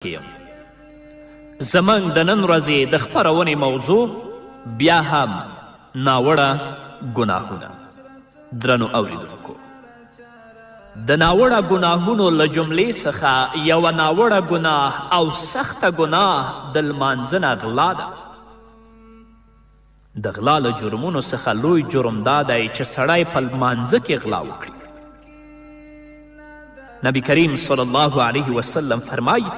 کې یم. زموږ د نن ورځې د خپرونې موضوع بیا هم ناوړه ګناهونه. درنو اوریدونکو، د ناوړه ګناهونو له جملې څخه یوه ناوړه ګناه او سخته ګناه د لمانځه نه غلا ده. د غلا له جرمونو څخه لوی جرم دا دی چې سړی په لمانځه کې غلا وکړي. نبی کریم صلی الله علیه وسلم فرمایي،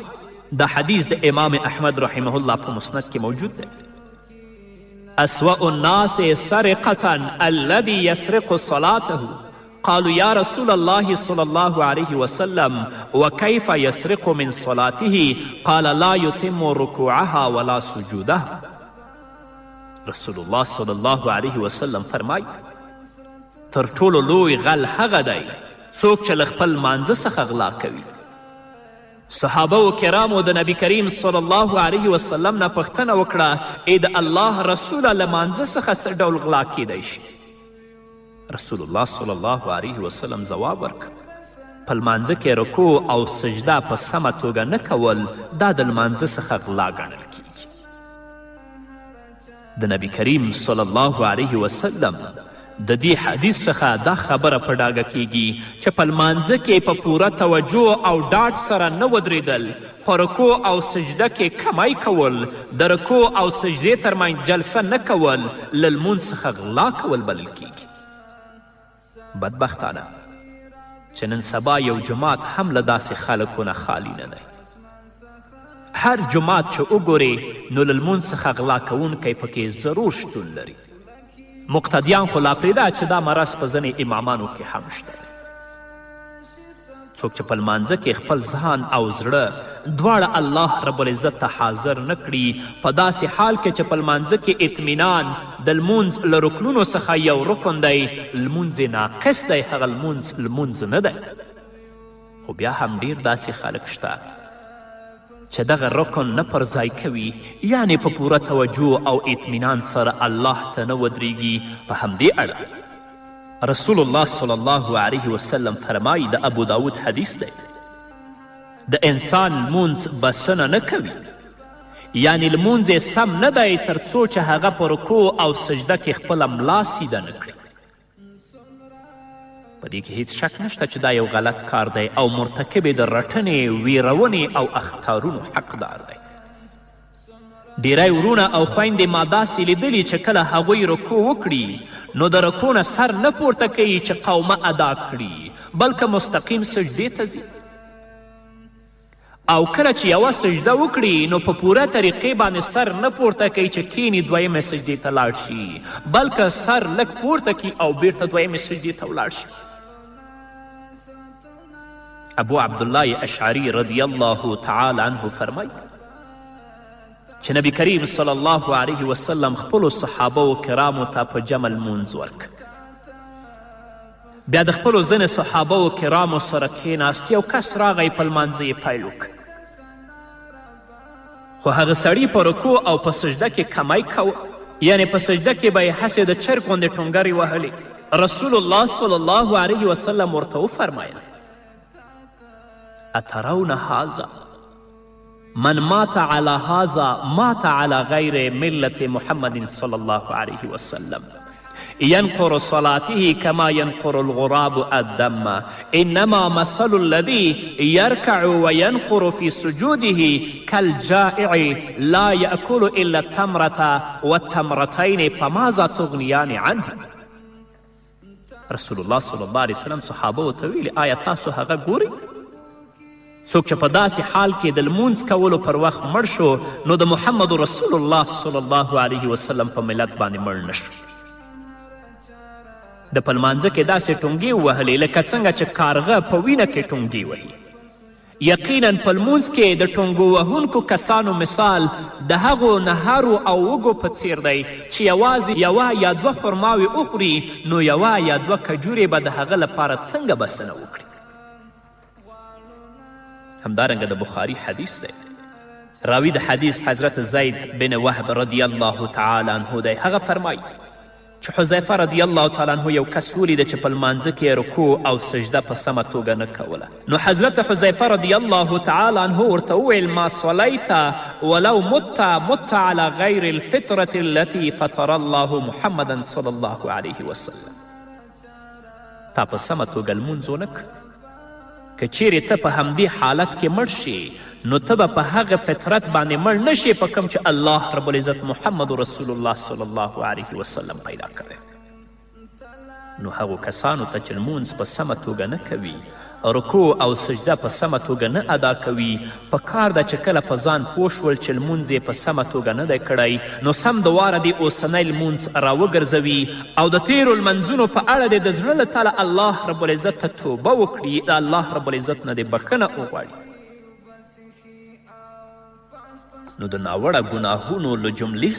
دا حدیث د امام احمد رحمه الله په مسند کې موجود دی: اسوأ الناس سرقة الذي يسرق صلاته. قالوا يا رسول الله صلى الله عليه وسلم وكيف يسرق من صلاته؟ قال لا يتم ركوعها ولا سجودها. رسول الله صلی الله علیه وسلم فرمایي، تر ټولو لوی غل هغه دی څوک چې له خپل لمانځه څخه غلا کوي. صحابه و کرامو د نبی کریم صلی الله علیه وسلم نه پوښتنه وکړه، ای د الله رسوله، له لمانځه څخه څه ډول غلا کیدی شي؟ رسول الله صلی الله علیه وسلم ځواب ورکړ، په لمانځه کې رکوع او سجده په سمه توګه نه کول دا د لمانځه څخه غلا ګڼل کیږي. د نبی کریم صلی الله علیه وسلم د دې حدیث څخه دا خبره په ډاګه کیږي چې په لمانځه کې په پوره توجه او ډاډ سره نه ودرېدل، په رکوع او سجده کې کمی کول، د رکوع او سجدې ترمنځ جلسه نه کول له لمونځ څخه غلا کول بلل کیږي. بدبختانه چې نن سبا یو جومات هم له داسې خلکو نه خالي نه دی. هر جومات چې وګورې نو له لمونځ څخه غلا کوونکی پکې ضرور شتون لري. مقتدیان خو لا پرېږده چې دا مرض په ځینې امامانو کې هم شته دی. څوک چې په لمانځه کې خپل ځان او زړه دواړه الله رب العزت ته حاضر نه کړي، په داسې حال کې چې په لمانځه کې اطمینان د لمونځ له رکنونو څخه یو رکن دی، لمونځ یې ناقص دی، هغه لمونځ لمونځ نه دی. خو بیا هم ډیر داسې خلک شته چې دغه رکن نه پر ځای کوي، یعنې په پوره توجه او اطمینان سره الله ته نه ودریږي. په همدې اړه رسول الله صلی الله علیه وسلم فرمایي، د ابو داود حدیث دی، د انسان لمونځ بسنه نه کوي، یعنې لمونځ یې سم نه دی تر څو چې هغه په رکوع او سجده کې خپله ملا سیده نه کړي. په دې کې هیڅ شک نشته چې دا یو غلط کار دی او مرتکب د رټنې، ویرونې او اخطارونو حقدار دی. ډیری وروڼه او خویندې ما داسې لیدلي چې کله هغوی رکوع وکړي نو د رکوع نه سر نه پورته کوي چې قومه ادا کړي، بلکه مستقیم سجدې ته ځي، او کله چې یوه سجده وکړي نو په پوره طریقې باندې سر نه پورته کوي چې کښېني دویمې سجدې ته لاړ شي، بلکه سر لږ پورته کړي او بیرته دویمې سجدې ته ولاړ شي. ابو عبدالله اشعري رضی الله تعالی عنه فرمایي چې نبی کریم صلی الله علیه وسلم خپلو صحابه و کرامو ته په جمع لمونځ ورکړ. بیا د خپلو ځینې صحابه و کرامو سره کښېناست. یو کس راغی په لمانځه یې پیل وکړ، خو هغه سړي په رکوع او په سجده کې کمی کوه، یعنې په سجده کې به یې هسې د چرګ غوندې ټونګرې وهلې. رسول الله صلی الله علیه وسلم ورته وفرمیل: اترون هذا من مات على هذا مات على غير ملة محمد صلى الله عليه وسلم ينقر صلاته كما ينقر الغراب الدم، إنما مثل الذي يركع وينقر في سجوده كالجائع لا يأكل إلا التمرة والتمرتين فماذا تغنيان عنه. رسول الله صلی الله علیه وسلم صحابه ته ویلي، آیا تاسو هغه ګورئ څوک چې په داسې حال کې د لمونځ کولو پر وخت مړ شو نو د محمد رسول الله صلی الله علیه وسلم په ملت باندې مړ نه شو؟ د په لمانځه کې داسې ټونګې ووهلې لکه څنګه چې کارغه په وینه کې ټونګې وهي. یقینا په لمونځ کې د ټونګو وهونکو کسانو مثال د هغو نهرو او وږو په څیر دی چې یوازې یوه یا دوه خرماوې وخوري نو یوه یا دوه کجورې به د هغه لپاره څنګه بسنه وکړي. همدارنګه د بخاري حدیث دی، راوی د حدیث حضرت زید بن وهب رضی الله تعالی عنه دی، هغه فرمایي: چې حذیفه رضی الله تعالی عنه یو کس ولیده چې په لمانځه کې رکوع او سجده په سمه توګه نه کوله، نو حضرت حذیفه رضی الله تعالی عنه ورته وویل: ما صلیت ولو مت مت علی غیر الفطرة التي فطر الله محمدا صلی الله علیه وسلم. تا په سمه توګه لمونځ ونه کړ، که چیرې ته په همدې حالت کې مړ شې نو ته به په هغه فطرت باندې مړ نه شې په کوم چې الله رب العزت محمد رسول الله صلی الله علیه وسلم پیدا کړی. نو هغو کسانو ته چې لمونځ په سمه توګه نه کوي، رکوع او سجده په سمه توګه نه ادا کوي، په کار ده چې کله په ځان پوه شول چې لمونځ یې په سمه توګه نه دی کړی، نو سم د واره دې اوسنی لمونځ راوګرځوي او د تیرو لمنځونو په اړه دې د زړه له تله الله رب العزت ته توبه وکړي، د الله رب العزت نه دې بښنه وغواړي. نو د ناوړه ګناهونو له جملې.